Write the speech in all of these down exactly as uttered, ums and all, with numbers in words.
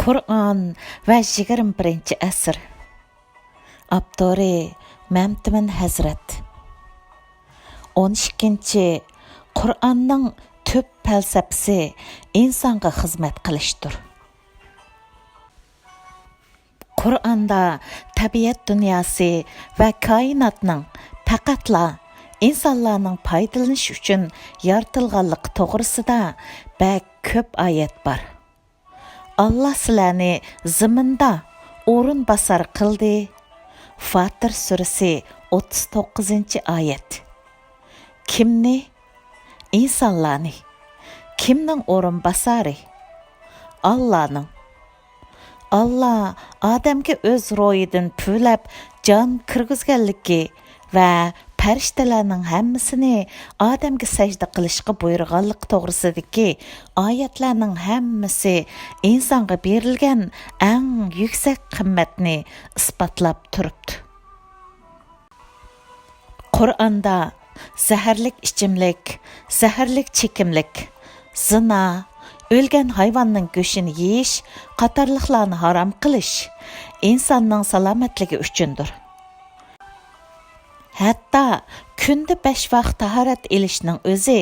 قۇرئان ۋە يىگىرمە بىرىنچى ئەسىر. ئاپتورى مەمتىمىن ھەزرەت. ئون ئىككىنچى، قۇرئاننىڭ تۈپ پەلسەپىسى ئىنسانغا خىزمەت قىلىشتۇر. قۇرئاندا تەبىئەت دۇنياسى ۋە كائىناتنىڭ پەقەتلا ئىنسانلارنىڭ پايدىلىنىشى ئۈچۈن يارىتىلغانلىقى توغرىسىدا بەك كۆپ ئايەت بار. ئاللا سىلەرنى زېمىندا ئورۇن باسار قىلدى. فاتىر سۈرىسى، ئوتتۇز توققۇزىنچى ئايەت. كىمنى؟ ئىنسانلارنى. كىمنىڭ ئورۇن باسارى؟ ئاللانىڭ. ئاللا ئادەمگە ئۆز روھىدىن پۈۋلەپ جان كىرگۈزگەنلىكى ۋە پەرىشتىلەرنىڭ ھەممىسىنى ئادەمگە سەجدە قىلىشقا بۇيرۇغانلىقى توغرىسىدىكى ئايەتلەرنىڭ ھەممىسى ئىنسانغا بېرىلگەن ئەڭ يۈكسەك قىممەتنى ئىسپاتلاپ تۇرۇپتۇ. قۇرئاندا زەھەرلىك ئىچىملىك، زەھەرلىك چېكىملىك، زىنا، ئۆلگەن ھايۋاننىڭ گۆشىنى يېيىش قاتارلىقلارنى ھارام قىلىش ئىنساننىڭ سالامەتلىكى ئۈچۈندۇر. ھەتتا كۈندە بەش ۋاق تاھارەت ئېلىشنىڭ ئۆزى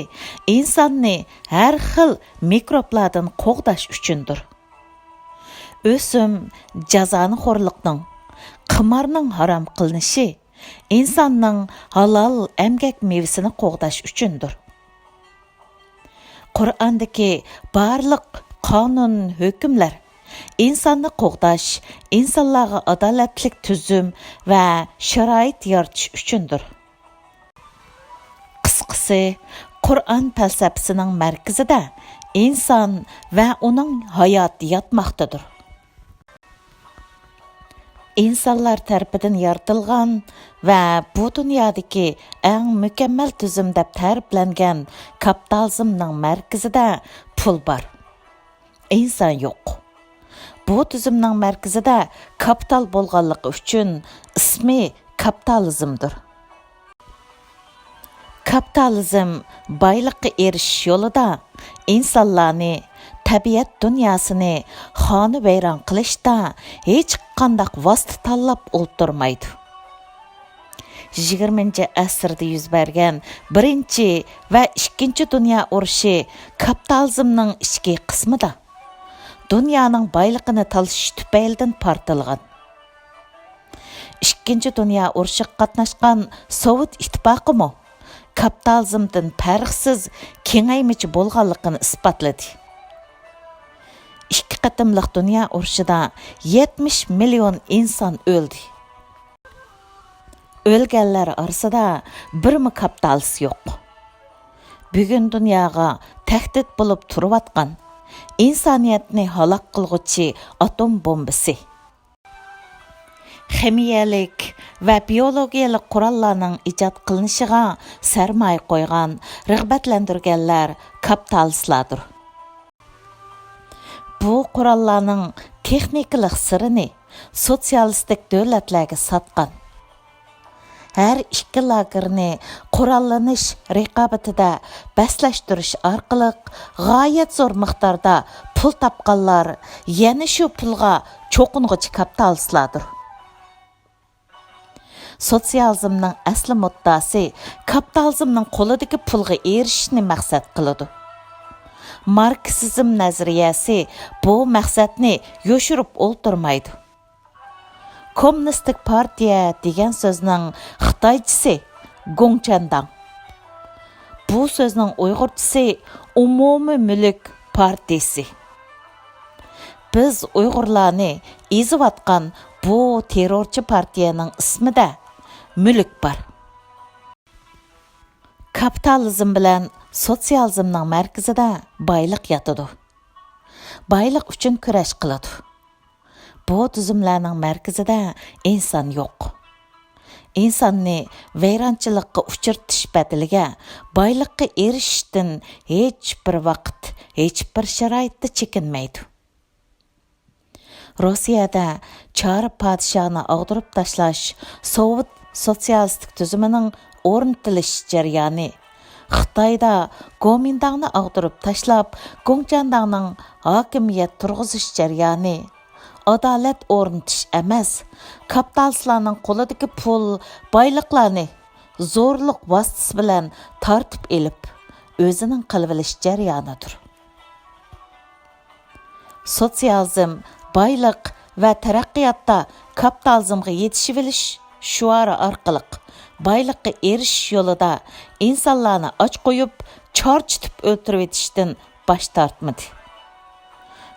ئىنساننى ھەر خىل مىكروبلاردىن قوغداش ئۈچۈندۇر. ئۆسۈم، جازانىخورلۇقنىڭ، قىمارنىڭ ھارام قىلىنىشى ئىنساننىڭ ھالال ئەمگەك مېۋىسىنى قوغداش ئۈچۈندۇر. قۇرئاندىكى بارلىق قانۇن، ھۆكۈملەر ئىنساننى قوغداش، ئىنسانلارغا ئادالەتلىك تۈزۈم ۋە شارائىت يارىتىش ئۈچۈندۇر. قىسقىسى، قۇرئان پەلسەپىسىنىڭ مەركىزىدە ئىنسان ۋە ئۇنىڭ ھاياتى ياتماقتىدۇر. ئىنسانلار تەرىپىدىن يارىتىلغان ۋە بۇ دۇنيادىكى ئەڭ مۇكەممەل تۈزۈم دەپ تەرىپلەنگەن كاپىتالىزمنىڭ مەركىزىدە پۇل بار. ئىنسان يوق. بۇ تۈزۈمنىڭ مەركىزىدە كاپىتال بولغانلىقى ئۈچۈن ئىسمى كاپىتالىزمدۇر. كاپىتالىزم بايلىققا ئېرىشىش يولىدا ئىنسانلارنى، تەبىئەت دۇنياسىنى خانىۋەيران قىلىشتا ھېچقانداق ۋاسىتە تاللاپ ئولتۇرمايدۇ. يىگىرمىنچى ئەسىردە يۈز بەرگەن بىرىنچى ۋە ئىككىنچى دۇنيا ئۇرۇشى كاپىتالىزمنىڭ ئىچكى قىسمىدا دۇنيانىڭ بايلىقىنى تالىشىش تۈپەيلىدىن پارتلىغان. ئىككىنچى دۇنيا ئۇرۇشىغا قاتناشقان سوۋېت ئىتتىپاقىمۇ كاپىتالىزمدىن پەرقسىز كېڭەيمىچى بولغانلىقىنى ئىسپاتلىدى. ئىككى قېتىملىق دۇنيا ئۇرۇشىدا يەتمىش مىليون ئىنسان ئۆلدى. ئۆلگەنلەر ئارىسىدا بىرمۇ كاپىتالىست يوق. بۈگۈن دۇنياغا تەھدىت بولۇپ تۇرۇۋاتقان ئىنسانىيەتنى ھالاك قىلغۇچى ئاتوم بومبىسى، خىمىيەلىك ۋە بىيولوگىيەلىك قوراللارنىڭ ئىجاد قىلىنىشىغا سەرمايە قويغان، رىغبەتلەندۈرگەنلەر كاپىتالىستلاردۇر. بۇ قوراللارنىڭ تېخنىكىلىق سىرىنى سوتسىيالىستىك دۆلەتلەرگە ساتقان. ھەر ئىككى لاگېرنى قوراللىنىش رىقابىتىدە بەسلەشتۈرۈش ئارقىلىق غايەت زور مىقداردا پۇل تاپقانلار يەنە شۇ پۇلغا چوقۇنغۇچى كاپىتالىستلاردۇر. سوتسىيالىزمنىڭ ئەسلى مۇددىئاسى كاپىتالىزمنىڭ قولىدىكى پۇلغا ئېرىشىشنى مەقسەت قىلىدۇ. ماركسىزم نەزەرىيەسى بۇ مەقسەتنى يوشۇرۇپ ئولتۇرمايدۇ. كوممۇنىستىك پارتىيە دېگەن سۆزنىڭ خىتايچىسى گوڭچەنداڭ. بۇ سۆزنىڭ ئۇيغۇرچىسى ئومۇمىي مۈلۈك پارتىيىسى. بىز ئۇيغۇرلارنى ئېزىۋاتقان بۇ تېررورچى پارتىيەنىڭ ئىسمىدە مۈلۈك بار. كاپىتالىزم بىلەن سوتسىيالىزمنىڭ مەركىزىدە بايلىق ياتىدۇ. بايلىق ئۈچۈن كۈرەش قىلىدۇ. بۇ تۈزۈملەرنىڭ مەركىزىدە ئىنسان يوق. ئىنساننى ۋەيرانچىلىققا ئۇچرىتىش بەدىلىگە بايلىققا ئېرىشىشتىن ھېچبىر ۋاقىت، ھېچبىر شارائىتتا چېكىنمەيدۇ. روسىيەدە چار پادىشاھنى ئاغدۇرۇپ تاشلاش سوۋېت سوتسىيالىستىك تۈزۈمىنىڭ ئورنىتىلىش جەريانى خىتايدا گومىنداڭنى ئاغدۇرۇپ تاشلاپ، گوڭچەنداڭنىڭ ھاكىمىيەت تۇرغۇزۇش جەريانى ئادالەت ئورنىتىش ئەمەس، كاپىتالىستلارنىڭ قولىدىكى پۇل، بايلىقلارنى زورلۇق ۋاسىتىسى بىلەن تارتىپ ئېلىپ، ئۆزىنىڭ قىلىۋېلىش جەريانىدۇر. سوتسىيالىزم، بايلىق ۋە تەرەققىياتتا كاپىتالىزمغا يېتىشىۋېلىش شوئارى ئارقىلىق بايلىققا ئېرىشىش يولىدا ئىنسانلارنى ئاچ قويۇپ، چارچىتىپ ئۆلتۈرۈۋېتىشتىن باش تارتمىدى.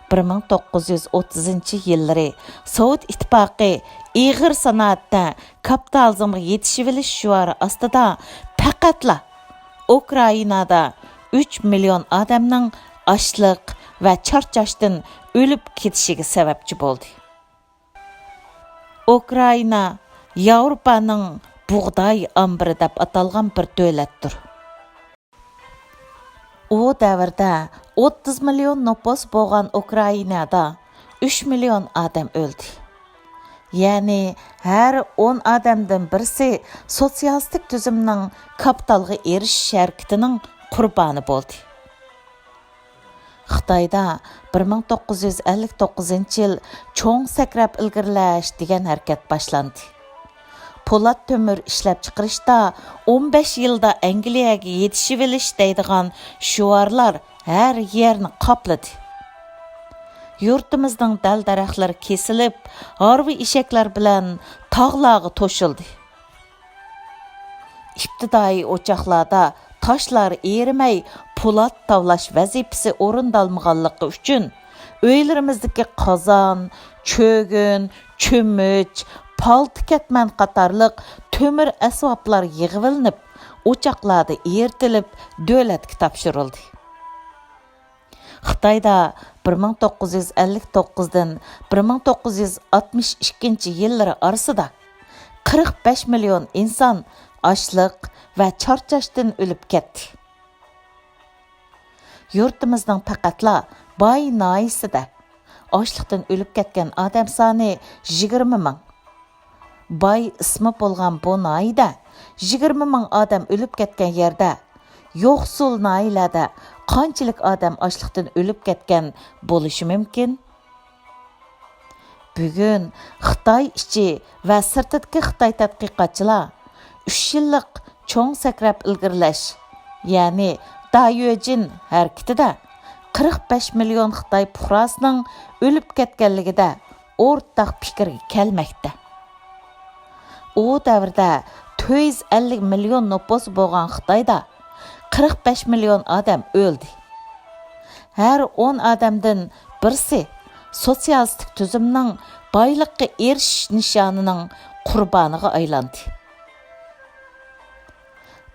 بىر مىڭ توققۇز يۈز ئوتتۇزىنچى يىللىرى سوۋېت ئىتتىپاقى ئېغىر سانائەتتە كاپىتالىزمغا يېتىشىۋېلىش شوئارى ئاستىدا پەقەتلا ئۇكرائىنادا ئۈچ مىليون ئادەمنىڭ ئاچلىق ۋە چارچاشتىن ئۆلۈپ كېتىشىگە سەۋەبچى بولدى. ئۇكرائىنا ياۋروپانىڭ بۇغداي ئامبىرى دەپ ئاتالغان بىر دۆلەتتۇر. ئۇ دەۋردە ئوتتۇز مىليون نوپۇس بولغان ئۇكرائىنادا ئۈچ مىليون ئادەم ئۆلدى. يەنى ھەر ئون ئادەمدىن بىرسى سوتسىيالىستىك تۈزۈمنىڭ كاپىتالغا ئېرىشىش ھەرىكىتىنىڭ قۇربانى بولدى. خىتايدا بىر مىڭ توققۇز يۈز ئەللىك توققۇزىنچى يىل چوڭ سەكرەپ ئىلگىرىلەش دېگەن ھەرىكەت باشلاندى. پولات تۆمۈر ئىشلەپچىقىرىشتا ئون بەش يىلدا ئەنگلىيەگە يېتىشىۋېلىش دەيدىغان شوئارلار ھەر يەرنى قاپلىدى. يۇرتىمىزنىڭ دەل-دەرەخلىرى كېسىلىپ، ھارۋا ئېشەكلەر بىلەن تاغلارغا توشۇلدى. ئىپتىدائىي ئوچاقلاردا تاشلار ئېرىمەي، پولات تاۋلاش ۋەزىپىسى ئورۇندالمىغانلىقى ئۈچۈن، ئۆيلىرىمىزدىكى قازان، چۆگۈن، چۆمۈچ، پالتا-كەتمەن قاتارلىق تۆمۈر ئەسۋابلار يىغىۋېلىنىپ، ئوچاقلاردا ئېرىتىلىپ، دۆلەتكە تاپشۇرۇلدى. خىتايدا بىر مىڭ توققۇز يۈز ئەللىك توققۇزدىن بىر مىڭ توققۇز يۈز ئاتمىش ئىككىنچى يىللىرى ئارىسىدا قىرىق بەش مىليون ئىنسان ئاچلىق ۋە چارچاشتىن ئۆلۈپ كەتتى. يۇرتىمىزنىڭ پەقەتلا باي ناھىيەسىدە ئاچلىقتىن ئۆلۈپ كەتكەن ئادەم سانى يىگىرمە مىڭ. باي ئىسمى بولغان بۇ ناھىيەدە يىگىرمە مىڭ ئادەم ئۆلۈپ كەتكەن يەردە، يوقسۇل ناھىيەلەردە قانچىلىك ئادەم ئاچلىقتىن ئۆلۈپ كەتكەن بولۇشى مۇمكىن؟ بۈگۈن خىتاي ئىچى ۋە سىرتىدىكى خىتاي تەتقىقاتچىلار ئۈچ يىللىق چوڭ سەكرەپ ئىلگىرىلەش، يەنى دايۆجىن ھەرىكىتىدە قىرىق بەش مىليون خىتاي پۇقراسىنىڭ ئۆلۈپ كەتكەنلىكىدە ئورتاق پىكىرگە كەلمەكتە. ئۇ دەۋردە تۆت يۈز ئەللىك مىليون نوپۇسى بولغان خىتايدا قىرىق بەش مىليون ئادەم ئۆلدى. ھەر ئون ئادەمدىن بىرسى سوتسىيالىستىك تۈزۈمنىڭ بايلىققا ئېرىشىش نىشانىنىڭ قۇربانىغا ئايلاندى.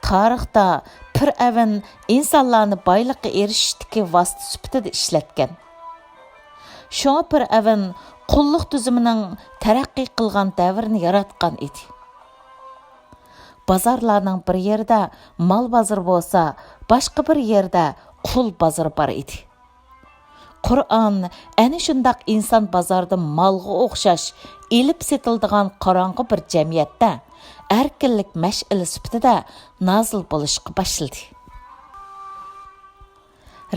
تارىختا پىرئەۋن ئىنسانلارنى بايلىققا ئېرىشىشتىكى ۋاسىتە سۈپىتىدە ئىشلەتكەن. شۇڭا پىرئەۋن قۇللۇق تۈزۈمىنىڭ تەرەققىي قىلغان دەۋرىنى ياراتقان ئىدى. بازارلارنىڭ بىر يېرىدە مال بازىرى بولسا، باشقا بىر يېرىدە قۇل بازىرى بار ئىدى. قۇرئان ئەنە شۇنداق ئىنسان بازارىدا مالغا ئوخشاش ئېلىپ سېتىلىدىغان قاراڭغۇ بىر جەمئىيەتتە ئەركىنلىك مەشئىلى سۈپىتىدە نازىل بولۇشقا باشلىدى.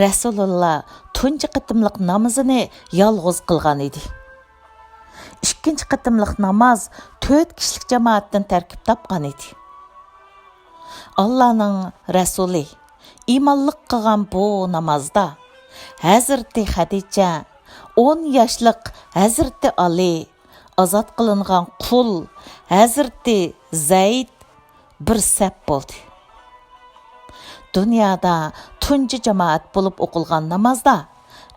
رەسۇلۇللا تۇنجى قېتىملىق نامىزىنى يالغۇز قىلغان ئىدى. ئىككىنچى قېتىملىق ناماز تۆت كىشىلىك جامائەتتىن تەركىب تاپقان ئىدى. ئاللانىڭ رەسۇلى ئىماملىق قىلغان بۇ نامازدا ھەزرىتى خەدىچە، ئون ياشلىق ھەزرىتى ئالى، ئازاد قىلىنغان قۇل ھەزرىتى زەيد بىر سەپ بولدى. دۇنيادا تۇنجى جامائەت بولۇپ ئوقۇلغان نامازدا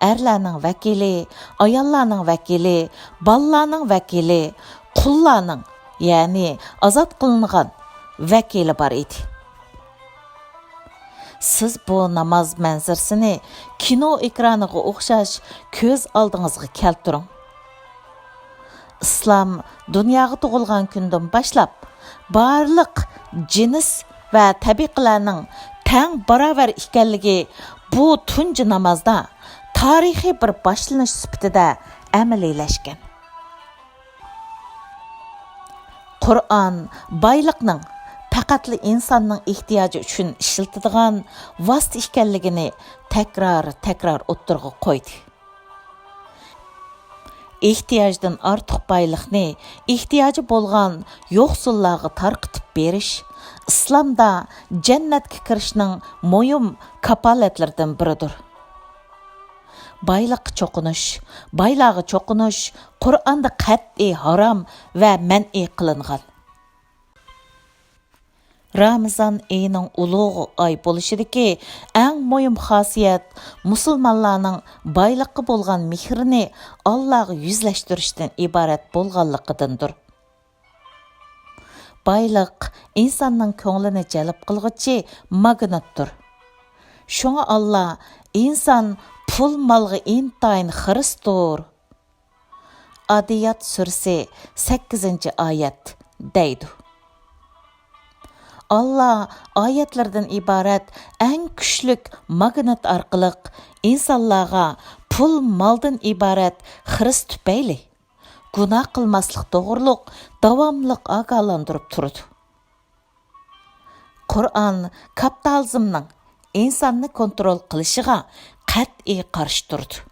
ئەرلەرنىڭ ۋەكىلى، ئاياللارنىڭ ۋەكىلى، بالىلارنىڭ ۋەكىلى، قۇللارنىڭ، يەنى ئازاد قىلىنغان ۋەكىلى بار ئىدى. سىز بۇ ناماز مەنزىرىسىنى كىنو ئېكرانىغا ئوخشاش كۆز ئالدىڭىزغا كەلتۈرۈڭ. ئىسلام دۇنياغا تۇغۇلغان كۈندىن باشلاپ، بارلىق جىنس ۋە تەبىقىلەرنىڭ تەڭ باراۋەر ئىكەنلىكى بۇ تۇنجى نامازدا تارىخىي بىر باشلىنىش سۈپىتىدە ئەمەلىيلەشكەن. قۇرئان بايلىقنىڭ، پەقەتلا ئىنساننىڭ ئېھتىياجى ئۈچۈن ئىشلىتىدىغان ۋاسىتە ئىكەنلىكىنى تەكرار-تەكرار ئوتتۇرىغا قويدى. ئېھتىياجدىن ئارتۇق بايلىقنى ئېھتىياجى بولغان يوقسۇللارغا تارقىتىپ بېرىش ئىسلامدا جەننەتكە كىرىشنىڭ مۇھىم كاپالەتلىرىدىن بىرىدۇر. بايلىققا چوقۇنۇش، بايلارغا چوقۇنۇش قۇرئاندا قەتئىي ھارام ۋە مەنئى قىلىنغان. رامىزان ئېيىنىڭ ئۇلۇغ ئاي بولۇشىدىكى ئەڭ مۇھىم خاسىيەت مۇسۇلمانلارنىڭ بايلىققا بولغان مېھرىنى ئاللاغا يۈزلەشتۈرۈشتىن ئىبارەت بولغانلىقىدىندۇر. بايلىق ئىنساننىڭ كۆڭلىنى جەلپ قىلغۇچى ماگنىتتۇر. شۇڭا ئاللا، ئىنسان پۇل مالغا ئىنتايىن خىرىستۇر. ئاددىيات سۈرىسى، سەككىزىنچى ئايەت دەيدۇ. ئاللا ئايەتلىرىدىن ئىبارەت ئەڭ كۈچلۈك ماگنىت ئارقىلىق ئىنسانلارغا پۇل مالدىن ئىبارەت خىرىس تۈپەيلى گۇناھ قىلماسلىق توغرۇلۇق داۋاملىق ئاگاھلاندۇرۇپ تۇرىدۇ. قۇرئان كاپىتالىزمنىڭ ئىنساننى كونترول قىلىشىغا قەتئىي قارشى تۇرىدۇ.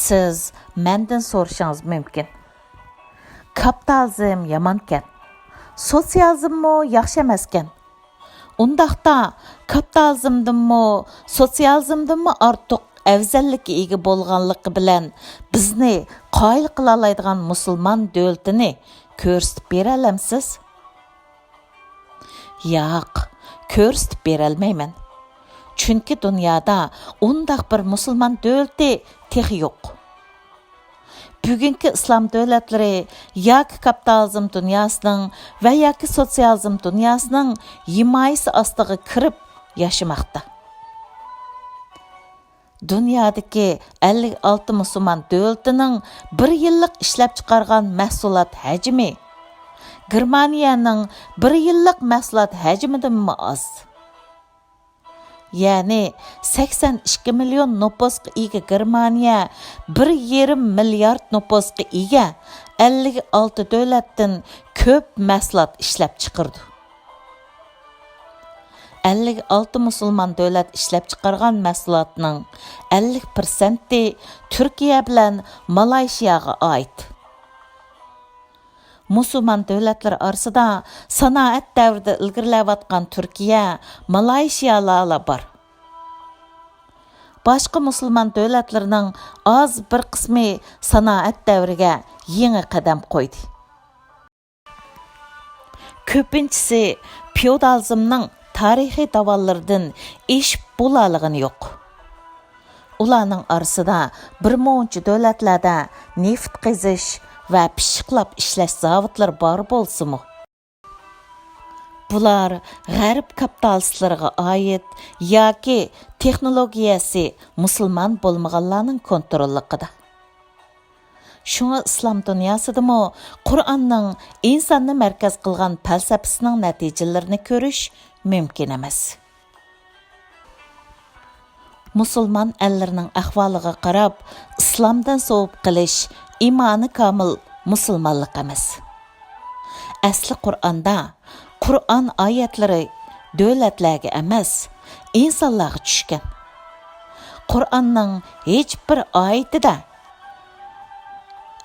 سىز مەندىن سورىشىڭىز مۇمكىن، كاپىتالىزم يامانكەن، سوتسىيالىزممۇ ياخشى ئەمەسكەن. ئۇنداقتا كاپىتالىزمدىنمۇ، سوتسىيالىزمدىنمۇ ئارتۇق ئەۋزەللىككە ئىگە بولغانلىقى بىلەن بىزنى قايىل قىلالايدىغان مۇسۇلمان دۆلىتىنى كۆرسىتىپ بېرەلەمسىز؟ ياق، كۆرسىتىپ بېرەلمەيمەن. چۈنكى دۇنيادا ئۇنداق بىر مۇسۇلمان دۆلىتى تېخى يوق. بۈگۈنكى ئىسلام دۆلەتلىرى ياكى كاپىتالىزم دۇنياسىنىڭ ۋە ياكى سوتسىيالىزم دۇنياسىنىڭ ھىمايىسى ئاستىغا كىرىپ ياشىماقتا. دۇنيادىكى ئەللىك ئالتە مۇسۇلمان دۆلىتىنىڭ بىر يىللىق ئىشلەپچىقارغان مەھسۇلات ھەجمى گېرمانىيەنىڭ بىر يىللىق مەھسۇلات ھەجمىدىنمۇ ئاز. يەنى سەكسەن ئىككى مىليون نوپۇسقا ئىگە گېرمانىيە بىر يېرىم مىليارد نوپۇسقا ئىگە ئەللىك ئالتە دۆلەتتىن كۆپ مەھسۇلات ئىشلەپچىقىرىدۇ. ئەللىك ئالتە مۇسۇلمان دۆلەت ئىشلەپچىقارغان مەھسۇلاتنىڭ ئەللىك پىرسەنتى تۈركىيە بىلەن مالايشىياغا ئائىت. مۇسۇلمان دۆلەتلىرى ئارىسىدا سانائەت دەۋرىدە ئىلگىرىلەۋاتقان تۈركىيە، مالايشىيالارلا بار. باشقا مۇسۇلمان دۆلەتلىرىنىڭ ئاز بىر قىسمى سانائەت دەۋرىگە يېڭى قەدەم قويدى. كۆپىنچىسى فېئودالىزمنىڭ تارىخىي داۋانلىرىدىن ئېشىپ بولالىغىنى يوق. ئۇلارنىڭ ئارىسىدا بىر مۇنچە دۆلەتلەردە نېفىت قېزىش ۋە پىششىقلاپ ئىشلەش زاۋۇتلىرى بار بولسىمۇ، بۇلار غەرب كاپىتالىستلىرىغا ئائىت ياكى تېخنولوگىيەسى مۇسۇلمان بولمىغانلارنىڭ كونتروللۇقىدا. شۇڭا ئىسلام دۇنياسىدىمۇ قۇرئاننىڭ ئىنساننى مەركەز قىلغان پەلسەپىسىنىڭ نەتىجىلىرىنى كۆرۈش مۇمكىن ئەمەس. مۇسۇلمان ئەللىرىنىڭ ئەھۋالىغا قاراپ، ئىسلامدىن سوۋۇپ قېلىش ئىمانى كامىل مۇسۇلمانلىق ئەمەس. ئەسلى قۇرئاندا، قۇرئان ئايەتلىرى دۆلەتلەرگە ئەمەس، ئىنسانلارغا چۈشكەن. قۇرئاننىڭ ھېچبىر ئايىتىدە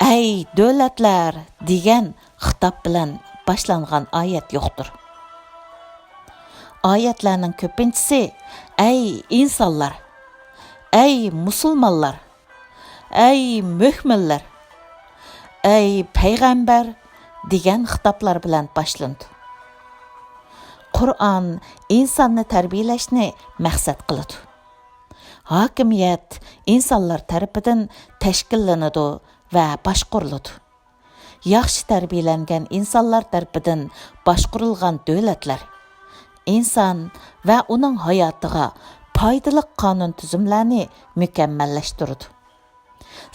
«ئەي دۆلەتلەر» دېگەن خىتاب بىلەن باشلانغان ئايەت يوقتۇر. ئايەتلەرنىڭ كۆپىنچىسى «ئەي ئىنسانلار، ئەي مۇسۇلمانلار، ئەي مۆمىنلەر، ئەي پەيغەمبەر» دېگەن خىتابلار بىلەن باشلىنىدۇ. قۇرئان ئىنساننى تەربىيەلەشنى مەقسەت قىلىدۇ. ھاكىمىيەت ئىنسانلار تەرىپىدىن تەشكىللىنىدۇ ۋە باشقۇرۇلىدۇ. ياخشى تەربىيەلەنگەن ئىنسانلار تەرىپىدىن باشقۇرۇلغان دۆلەتلەر ئىنسان ۋە ئۇنىڭ ھاياتىغا پايدىلىق قانۇن تۈزۈملەرنى مۇكەممەللەشتۈرىدۇ.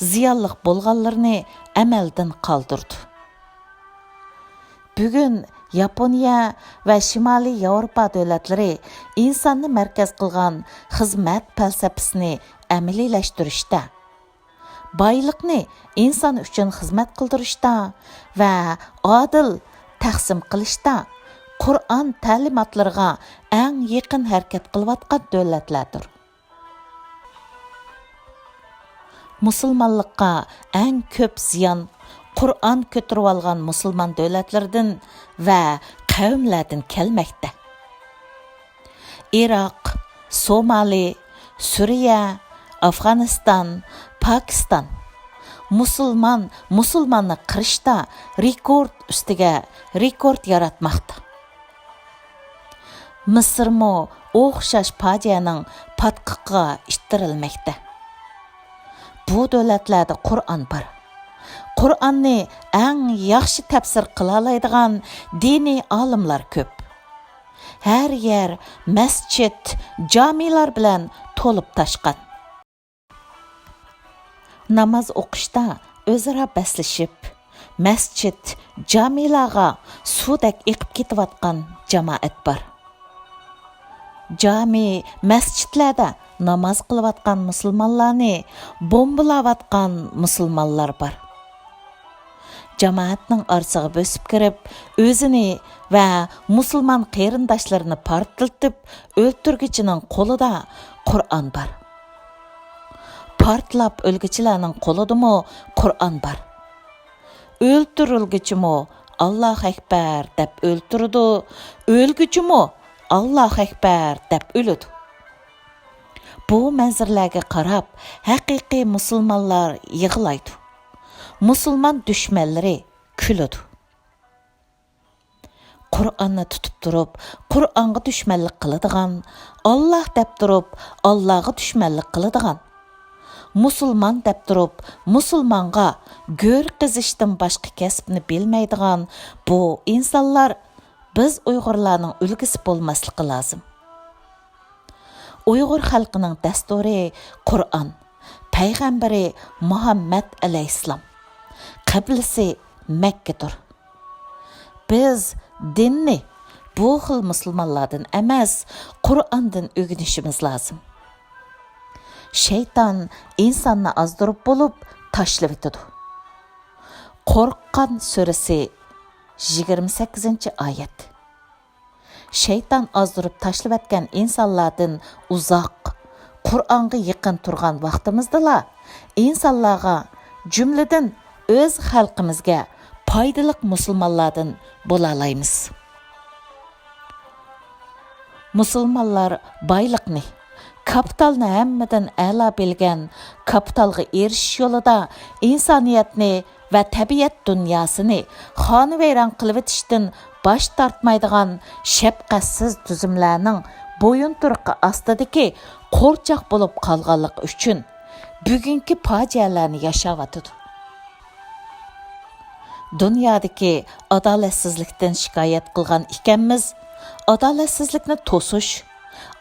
زىيانلىق بولغانلىرىنى ئەمەلدىن قالدۇرىدۇ. بۈگۈن ياپونىيە ۋە شىمالىي ياۋروپا دۆلەتلىرى ئىنساننى مەركەز قىلغان خىزمەت پەلسەپىسىنى ئەمەلىيلەشتۈرۈشتە، بايلىقنى ئىنسان ئۈچۈن خىزمەت قىلدۇرۇشتا ۋە ئادىل، تەقسىم قىلىشتا قۇرئان تەلىماتلىرىغا ئەڭ يېقىن ھەرىكەت قىلىۋاتقان دۆلەتلەردۇر. مۇسۇلمانلىققا ئەڭ كۆپ زىيان قۇرئان كۆتۈرۈۋالغان مۇسۇلمان دۆلەتلىرىدىن ۋە قەۋملەردىن كەلمەكتە. ئىراق، سومالى، سۈرىيە، ئافغانىستان، پاكىستان مۇسۇلمان مۇسۇلماننى قىرىشتا رېكورت ئۈستىگە رېكورت ياراتماقتا. مىسىرمۇ ئوخشاش پاجىئەنىڭ پاتقىقىغا ئىتتىرىلمەكتە. بۇ دۆلەتلەردە قۇرئان بار. قۇرئاننى ئەڭ ياخشى تەپسىر قىلالايدىغان دىنىي ئالىملار كۆپ. ھەر يەر مەسچىت، جامىلار بىلەن تولۇپ تاشقان. ناماز ئوقۇشتا ئۆزئارا بەسلىشىپ، مەسچىت، جامىلارغا سۇدەك ئېقىپ كېتىۋاتقان جامائەت بار. جامى، مەسچىتلەردە ناماز قىلىۋاتقان مۇسۇلمانلارنى بومبىلاۋاتقان مۇسۇلمانلار بار. جامائەتنىڭ ئارىسىغا بۆسۈپ كىرىپ، ئۆزىنى ۋە مۇسۇلمان قېرىنداشلىرىنى پارتلىتىپ ئۆلتۈرگۈچىنىڭ قولىدا قۇرئان بار. پارتلاپ ئۆلگۈچىلەرنىڭ قولىدىمۇ قۇرئان بار. ئۆلتۈرۈلگۈچىمۇ «ئاللاھۇ ئەكبەر» دەپ ئۆلتۈرىدۇ، ئۆلگۈچىمۇ «ئاللاھۇ ئەكبەر» دەپ ئۆلىدۇ. بۇ مەنزىرىلەرگە قاراپ، ھەقىقىي مۇسۇلمانلار يىغلايدۇ. مۇسۇلمان دۈشمەنلىرى كۈلىدۇ. قۇرئاننى تۇتۇپ تۇرۇپ، قۇرئانغا دۈشمەنلىك قىلىدىغان، ئاللاھ دەپ تۇرۇپ، ئاللاغا دۈشمەنلىك قىلىدىغان، مۇسۇلمان دەپ تۇرۇپ، مۇسۇلمانغا گۆر قېزىشتىن باشقا كەسىپنى بىلمەيدىغان بۇ ئىنسانلار بىز ئۇيغۇرلارنىڭ ئۈلگىسى بولماسلىقى لازىم. ئۇيغۇر خەلقىنىڭ دەستۇرى قۇرئان، پەيغەمبىرى مۇھەممەد ئەلەيھىسسالام، قىبلىسى مەككىدۇر. بىز دىننى بۇ خىل مۇسۇلمانلاردىن ئەمەس، قۇرئاندىن ئۆگىنىشىمىز لازىم. شەيتان ئىنساننى ئازدۇرۇپ بولۇپ تاشلىۋېتىدۇ. قورققان سۈرىسى، يىگىرمە سەككىزىنچى ئايەت. شەيتان ئازدۇرۇپ تاشلىۋەتكەن ئىنسانلاردىن ئۇزاق، قۇرئانغا يېقىن تۇرغان ۋاقتىمىزدىلا ئىنسانلارغا، جۈملىدىن ئۆز خەلقىمىزگە پايدىلىق مۇسۇلمانلاردىن بولالايمىز. مۇسۇلمانلار بايلىقنى، كاپىتالنى ھەممىدىن ئەلا بىلگەن، كاپىتالغا ئېرىشىش يولىدا ئىنسانىيەتنى ۋە تەبىئەت دۇنياسىنى خانىۋەيران قىلىۋېتىشتىن باش تارتمايدىغان شەپقەتسىز تۈزۈملەرنىڭ بويۇنتۇرۇقى ئاستىدىكى قورچاق بولۇپ قالغانلىقى ئۈچۈن بۈگۈنكى پاجىئەلەرنى ياشاۋاتىدۇ. دۇنيادىكى ئادالەتسىزلىكتىن شىكايەت قىلغان ئىكەنمىز، ئادالەتسىزلىكنى توسۇش،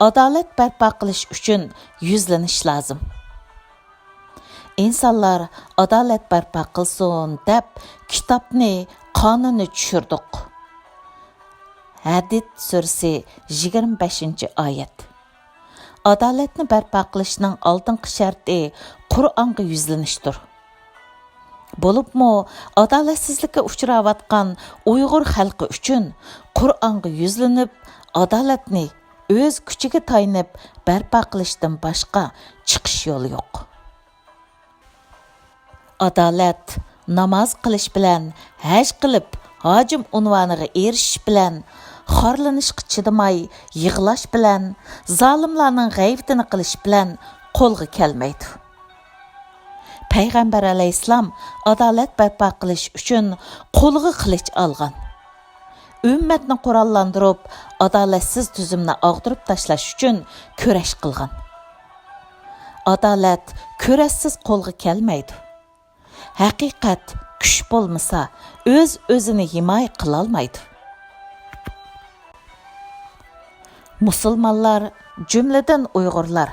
ئادالەت بەرپا قىلىش ئۈچۈن يۈزلىنىش لازىم. ئىنسانلار ئادالەت بەرپا قىلسۇن دەپ كىتابنى، قانۇننى چۈشۈردۇق. ھەدىد سۈرىسى، يىگىرمە بەشىنچى ئايەت. ئادالەتنى بەرپا قىلىشنىڭ ئالدىنقى شەرتى قۇرئانغا يۈزلىنىشتۇر. بولۇپمۇ ئادالەتسىزلىككە ئۇچراۋاتقان ئۇيغۇر خەلقى ئۈچۈن قۇرئانغا يۈزلىنىپ، ئادالەتنى ئۆز كۈچىگە تايىنىپ بەرپا قىلىشتىن باشقا چىقىش يولى يوق. ئادالەت ناماز قىلىش بىلەن، ھەج قىلىپ ھاجىم ئۇنۋانىغا ئېرىشىش بىلەن، خارلىنىشقا چىدىماي يىغلاش بىلەن، زالىملارنىڭ غەيۋىتىنى قىلىش بىلەن قولغا كەلمەيدۇ. پەيغەمبەر ئەلەيھىسسالام ئادالەت بەرپا قىلىش ئۈچۈن قولىغا قىلىچ ئالغان. ئۈممەتنى قوراللاندۇرۇپ، ئادالەتسىز تۈزۈمنى ئاغدۇرۇپ تاشلاش ئۈچۈن كۈرەش قىلغان. ئادالەت كۈرەشسىز قولغا كەلمەيدۇ. ھەقىقەت كۈچ بولمىسا، ئۆز-ئۆزىنى ھىمايە قىلالمايدۇ. مۇسۇلمانلار، جۈملىدىن ئۇيغۇرلار،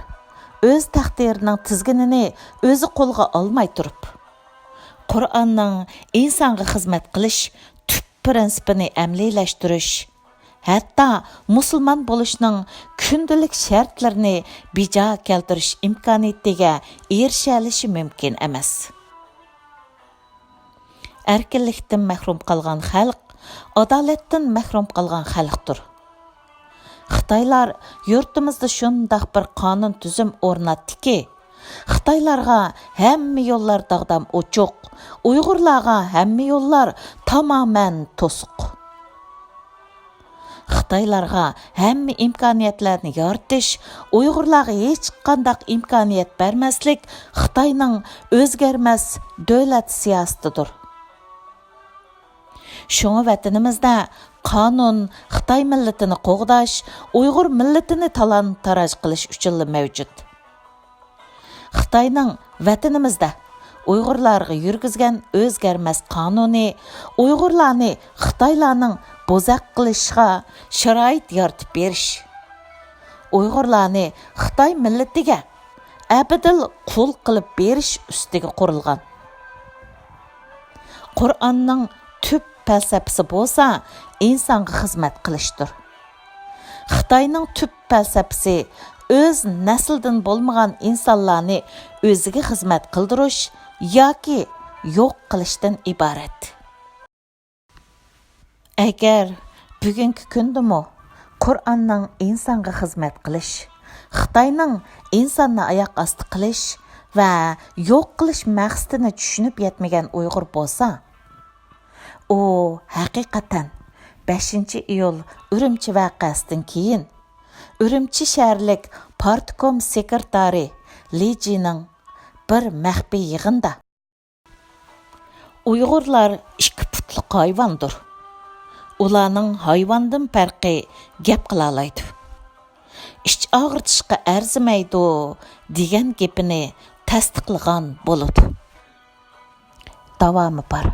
ئۆز تەقدىرىنىڭ تىزگىنىنى ئۆزى قولغا ئالماي تۇرۇپ، قۇرئاننىڭ ئىنسانغا خىزمەت قىلىش تۈپ پىرىنسىپىنى ئەمەلىيلەشتۈرۈش، ھەتتا مۇسۇلمان بولۇشنىڭ كۈندىلىك شەرتلىرىنى بىجا كەلتۈرۈش ئىمكانىيىتىگە ئېرىشەلىشى مۇمكىن ئەمەس. ئەركىنلىكتىن مەھرۇم قالغان خەلق ئادالەتتىن مەھرۇم قالغان خەلقتۇر. خىتايلار يۇرتىمىزدا شۇنداق بىر قانۇن تۈزۈم ئورناتتىكى، خىتايلارغا ھەممە يوللار داغدام ئوچۇق، ئۇيغۇرلارغا ھەممە يوللار تامامەن توسۇق. خىتايلارغا ھەممە ئىمكانىيەتلەرنى يارىتىش، ئۇيغۇرلارغا ھېچقانداق ئىمكانىيەت بەرمەسلىك خىتاينىڭ ئۆزگەرمەس دۆلەت سىياسىتىدۇر. شۇڭا ۋەتىنىمىزدە قانۇن خىتاي مىللىتىنى قوغداش، ئۇيغۇر مىللىتىنى تالان-تاراج قىلىش ئۈچۈنلا مەۋجۇت. خىتاينىڭ ۋەتىنىمىزدە ئۇيغۇرلارغا يۈرگۈزگەن ئۆزگەرمەس قانۇنى ئۇيغۇرلارنى خىتايلارنىڭ بوزەك قىلىشىغا شارائىت يارىتىپ بېرىش، ئۇيغۇرلارنى خىتاي مىللىتىگە ئەبەدىل قۇل قىلىپ بېرىش ئۈستىگە قۇرۇلغان. قۇرئاننىڭ تۈپ پەلسەپىسى بولسا ئىنسانغا خىزمەت قىلىشتۇر. خىتاينىڭ تۈپ پەلسەپىسى ئۆز نەسلىدىن بولمىغان ئىنسانلارنى ئۆزىگە خىزمەت قىلدۇرۇش ياكى يوق قىلىشتىن ئىبارەت. ئەگەر بۈگۈنكى كۈندىمۇ قۇرئاننىڭ ئىنسانغا خىزمەت قىلىش، خىتاينىڭ ئىنساننى ئاياق ئاستى قىلىش ۋە يوق قىلىش مەقسىتىنى چۈشىنىپ يەتمىگەن ئۇيغۇر بولسا، ئۇ ھەقىقەتەن بەشىنچى ئىيۇل ئۈرۈمچى ۋەقەسىدىن كېيىن ئۈرۈمچى شەھەرلىك پارتكوم سېكرېتارى لى جىنىڭ بىر مەخپىي يىغىندا، «ئۇيغۇرلار ئىككى پۇتلۇق ھايۋاندۇر. ئۇلارنىڭ ھايۋاندىن پەرقى گەپ قىلالايدۇ. ئىچ ئاغرىتىشقا ئەرزىمەيدۇ» دېگەن گېپىنى تەستىقلىغان بولىدۇ. داۋامى بار.